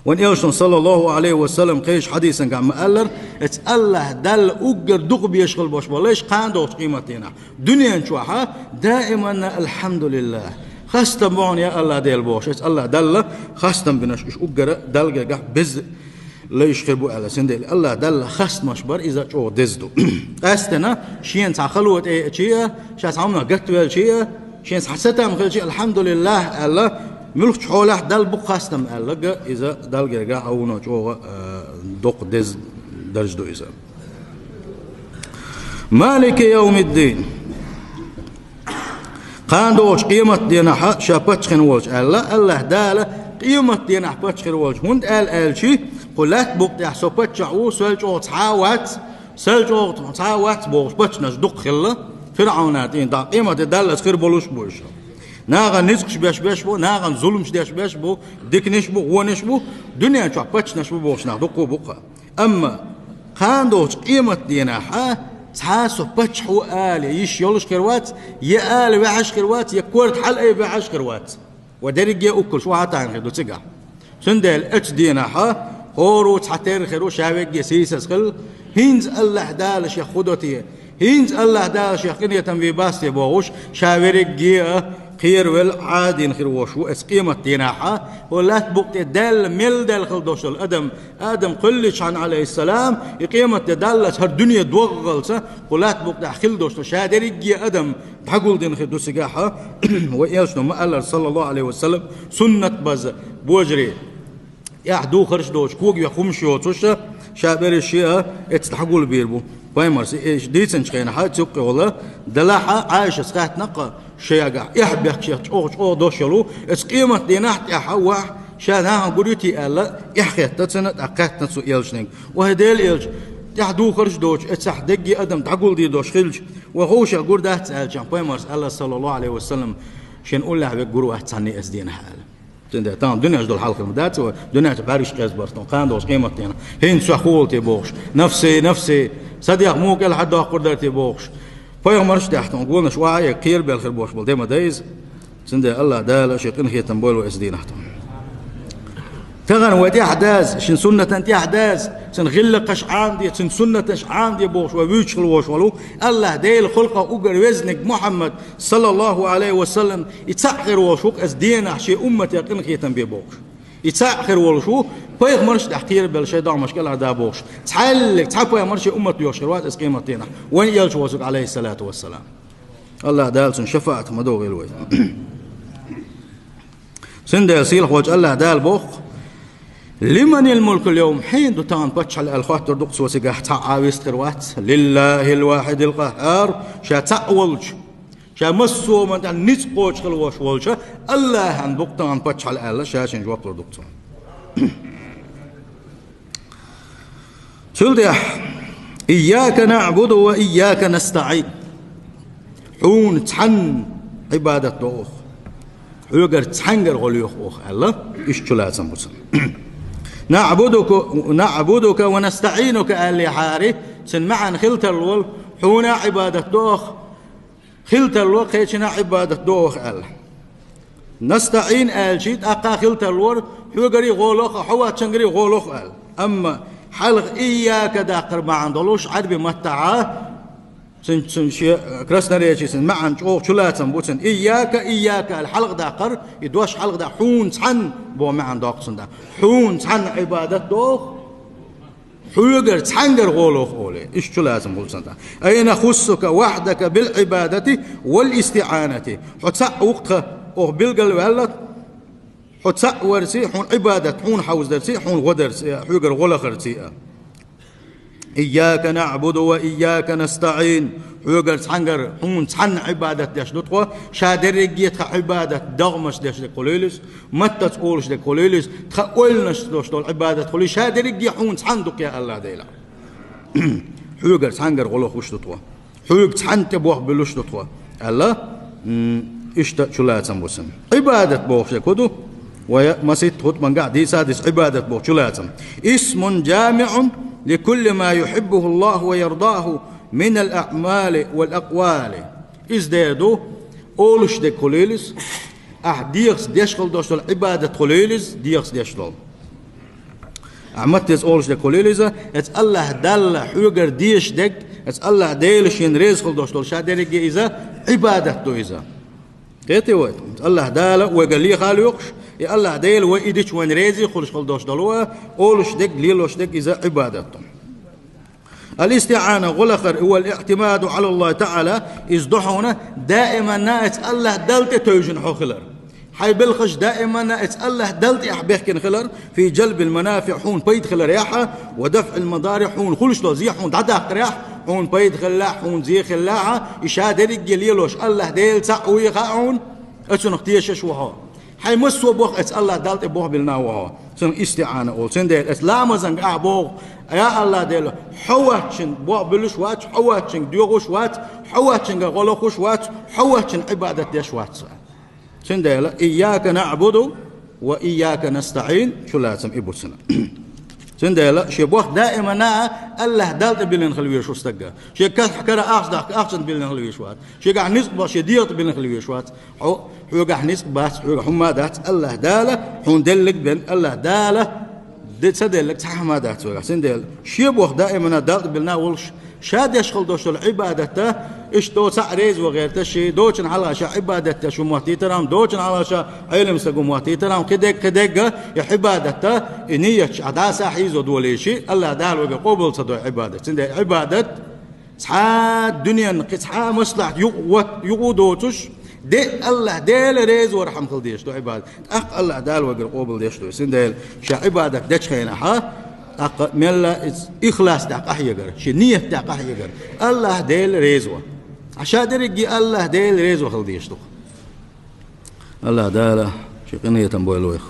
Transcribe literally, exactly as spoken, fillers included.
Вайн Элчано, саллаллаху Ӏалайхи ва саллам, кхечу хьадисангахь ма-аллара, эцу АллахӀ Далла уггар дукха безаш хила болуш болу лайш кхана догӀучу къематдийнахь дуьнен чохь а даиманна «АлхьамдулиллахӀ», хастам бу хьуна, я АллахӀ Дела, бохуш, эцу АллахӀ Далла хастам бинарш уьш уггара Далла гергахь беза лайш хир бу аьлла. Цундела АллахӀ Далла хастамаш бар иза чӀогӀа деза ду. Къаьсттина шена цхьа хало тӀееачи а, ша цхьа хӀуманах гатвелчи а, шен цхьа сатам хилчи, «АлхьамдулиллахӀ» аьлла, муьлххачу хьолехь Далла бу хастам аьлла, га иза Далла гергахь а вуно чӀогӀа, а, доккха деза дарж ду иза. «Малики явмиддин». Кхана догӀучу къематденахь а ша паччахьна волчу аьлла, АллахӀ Дала къематденахь паччахьна волчу хӀунда аьлла аьлчи, кху лаьтта букъа тӀехь со паччахь ву, сол чӀогӀа цхьа а вац, сол чӀогӀа цхьа а вац бохуш паччахьнаш дукха хилла, ФирӀавна тӀе дӀа къематде даллалц хир болуш бу уьш. Нахана ницкъаш беш беш бу, нахана зуламаш деш беш бу, диканаш бу, вонаш бу, дуьнен чохь паччахьнаш бу бохуш нах дукха бу-кха. Амма кхана догӀучу къематденахь а цхьа со паччахь ву ала йиш йолуш хир вац, я ала ваьхьаш хир вац, я корта хьала айба ваьхьаш хир вац. Ва дерриге а уккалш вахьа тайна хир ду цигахь. Цундела оцу денахь а хӀора цхьатерра хир ву ша верриге сийсаз хилла, хӀинца АллахӀ Дала шех хӀун до те, хӀинца АллахӀ Дала шех къинхетам бийр бац те бохуш, ша верриге а кхеравелла Ӏадийна хир волуш ву оцу къематденахь а, хӀокху лаьтта букъа тӀе даьлла мел даьлла хила долуш долу адам, Адам кхоьллинчхьана, Ӏалайхиссалам, и къематде даллалц хӀара дуьне догӀалца, кху лаьтта букъа тӀехь хила долуш долу ша дерриге а адам дӀагулдина хир ду цигахь а, вайн Элчано ма-аллара, саллаллаху Ӏалайхи ва саллам, суннат база божарий, тӀехь духарш доцуш, когах хӀумаш йоцуш а, ша берриш а эцна дӀагулбийр бу. Пайхамарс и дийцинчу хенахь а цу юккъехула, делахь а Ӏайшас хаьттина-кха шегахь, эхь бехкаш чӀогӀа-чӀогӀа дош йолу, оцу къематденахь тӀехь а вахь, ша нахана гур ю те аьлла, эхь хеттина цунна, тӀаккха хаьттина цу Элчанга: «Ва хӀай Делан Элча, тӀехь духарш доцуш, эцахь дерриге адам дӀагулдийр долуш хилча, ва хӀокху шех гур дац?» аьлча, Пайхамарс аьлла, саллаллаху Ӏалайхи ва саллам, шен уллехь верг гур вац цхьанне оцу денахь аьлла. Цундела тахана дуьненчу долу хьал хир ма дац вай, дуьненчу бӀаьргаш кхерзабарх тахана, кхана долчу къематденахь. ХӀинца сох хӀун волу те бохуш, нафси, нафси, сан дегӀ муха кӀелхьардоккхур дара те бохуш, пайхамарш а тӀехь тахана гонаш вахьа а кхерабелла хир болуш болу де ма дай иза. Цундела АллахӀ Дала шен къинхетам бойла вай оцу дийнахь тахана. Тахана вай тӀехь даза, шен суннатан тӀехь даза, цуьнан гӀиллакхаш Ӏамаде, цуьнан суннаташ Ӏамаде бохуш вай вуьйцуш хила волуш волу АллахӀ Делан халкъах уггар везаниг Мухьаммад, саллаллаху Ӏалайхи ва саллам, и цхьаъ хир волуш ву-кх оцу денахь шен умматех къинхетам бе бохуш. И цхьаъ хир волуш ву, пайхамарш а тӀехь кхерабелла шайн догӀмаш кӀелхьарда бохуш. Цхьаьллиг цхьа пайхамар шен уммат йош хир вац оцу къематденахь, вайн Элча воцург, Ӏалайхиссалату вассалам. АллахӀ Дала цуьнан шафаӀат ма догӀийла вай. Цундела сийлахь волчу АллахӀ Дала боху: «Лиманил мулкул йовм?» Хьенан ду тахана паччахьалла аьлла хоттур ду-кх цо цигахь, цхьа а вист хир вац. «ЛиллахӀил вахьидил къаххӀар», ша цхьаъ волчу, ша массо а хӀуманна тӀехь ницкъ кхочуш хила волуш волчу АллахӀан бу-кх тахана паччахьалла аьлла, ша шен жоп лур ду-кх цо. Цул тӀаьхьа: «Ийяка наъбуду ва ийяка настаӀин». Хьуна цхьанна Ӏибадат до оха. Хьоьгара цхьаьнгара гӀо лоьху оха аьлла, иштта чулацам бу цуьнан. «Наъбудука, наъбудука ва настаӀинука» аьллехьара, цуьнан маьӀна хила тарло: хьуна а Ӏибадат до оха, хила тарло кхечунна а Ӏибадат до оха аьлла. «НастаӀин» аьлча, тӀаккха хила тарлора, хьоьгара а гӀо лоха, хьо воцчуьнгара а гӀо лоха аьлла. Амма хьалха «ийяка» даккхара маьӀна долуш Ӏаьрби маттахь, цуьнан, цуьнан шен красноречие, цуьнан маьӀна чӀогӀа чулацам бу цуьнан. «Ийяка, ийяка» аьлла хьалха даккхар, и дош хьалха даккхар, хьуна цхьанна боху маьӀна доккху цуьнан. Хьуна цхьанна Ӏибадат до оха, хьоьгара цхьаьнгара гӀо лоха олий, иштта чулацам хуьлу цуьнан тӀаккха. «Ай нахуссука вахьдака бил Ӏибадати вал истиӀанати». Хьо цхьаъ ву-кх тхан, оха билгал а ваьлла, хьо цхьаъ варций, хьуна Ӏибадат, хьуна хьовзадарций, хьуна гӀо дарций, хьоьгара гӀо лахарций а. «Ийяка наъбуду ва ийяка настаӀин». Хьоьгара цхьаьнгара, хьуна цхьанна Ӏибадат деш ду тхо, ша дерриге а тхан Ӏибадат догӀмашца деш дерг хуьлийла иза, маттаца олуш дерг хуьлийла иза, тхан ойланашца долуш долу Ӏибадат хуьлийла, ша дерриге а хьуна цхьанна ду-кх, я АллахӀ Дела. Хьоьгара цхьаьнгара гӀо лохуш ду тхо, хьоьга цхьанна тӀе болх буьллуш ду тхо аьлла, м, иштта чулацам бу цуьнан. Ӏибадат бохуш дерг хӀун ду? Вай масийтта хутбангахь дийца а дийцина Ӏибадат боху чулацам. «Исмун жамиӀун ликулли ма юхьиббуху Аллаху ва ярдаху минал аъмали вал акъвали». Иза дера ду, олуш дерг хуьлийла иза, ахь дегӀаца деш хила долуш долу Ӏибадат хуьлийла иза, дегӀаца деш долу. Ахьмад, иза олуш дерг хилийла иза, эцу АллахӀ Далла хьоьгара дезаш дерг, эцу АллахӀ Дела шена реза хила долуш долу ша дерриге иза Ӏибадат ду иза. Кхетий вай? АллахӀ Дала вайга леха лоьхуш, и АллахӀ Дела вай и дича вайна реза хуьлуш хила долуш долу, олуш дерг, лелош дерг иза Ӏибадат ду. Ал-истиӀана, гӀо лахар, вал иӀтимаду Ӏала АллахӀи ТаӀала, иза ду хьуна даиманна эцу АллахӀ Далла тӀе тевжина хьо хилар. Хьайн белхаш даиманна эцу АллахӀ Далла тӀехь бехкина хилар, фи джалбил манафиӀ, хьуна пайда хиларехь, ва дафӀил мадари, хьуна хуьлуш долу зе хьуна дӀадаккхарехь, хьуна пайда хилалахь, хьуна зе хилалахь, и ша дерриге лелош АллахӀ Дела цхьаъ ву хаьа хьуна, оцунах тешаш ву хьо. Хьайн массо а боху эцу АллахӀ Далла тӀе болх биллина ву хьо. Цунах истиӀана олу. Цундела эцу ламазанга ахь боху: «Я АллахӀ Дела, хьо воцчунна болх буьллуш вац, хьо воцчуьнга доьхуш вац, хьо воцчуьнга гӀо лохуш вац, хьо воцчунна Ӏибадат деш вац». Цундела: «Ийяка наӀбуду ва ийяка настаӀин», чулацам и бу цуьнан. Цундела шен болх даиманна АллахӀ Далла тӀе биллина хила везаш ву стаг. Шен кар-, кара ахча дахка ахчанна биллина хила везаш вац. Шегахь ницкъ бо шен дегӀан тӀе биллина хила везаш вац. Хьо, хьоьгахь ницкъ бац, хьоьгахь хӀумма а дац, АллахӀ Дала хьуна деллиг бен, АллахӀ Дала де-, ца деллиг цхьа хӀума дац хьоьгахь. Цундела шен болх даиманна Далла тӀе биллина волуш, ша деш хила долуш долу Ӏибадатта, иштта цхьаъ реза ван гӀерташ, доцчунна хьалха ша Ӏибадат деш ву моттийтархьама, доцчунна хьалха ша Ӏелам стаг ву моттийтархьама, кхидерг, кхидерг, и Ӏибадатта, и нийяташ ахь дӀаса хьийзо долийчи, АллахӀ Дала вайга къобал ца дой Ӏибадат. Цундела Ӏибадат цхьа а дуьненна кхин цхьа а маслахьат юкъа ват-, юкъа а доцуш, де АллахӀ Дела реза вархьама хила дезаш ду Ӏибадат. ТӀаккха АллахӀ Дала вайгара къобал деш ду. Цундела ша Ӏибадат дечу хенахь, тӀаккха мелла иза ихлас тӀехь къахьегара, шен ният тӀехь къахьегара, АллахӀ Дела реза ван. Ахь ша дерриге АллахӀ Дела реза ван хила дезаш ду. АллахӀ Дала шен къинхетам бойла вайх.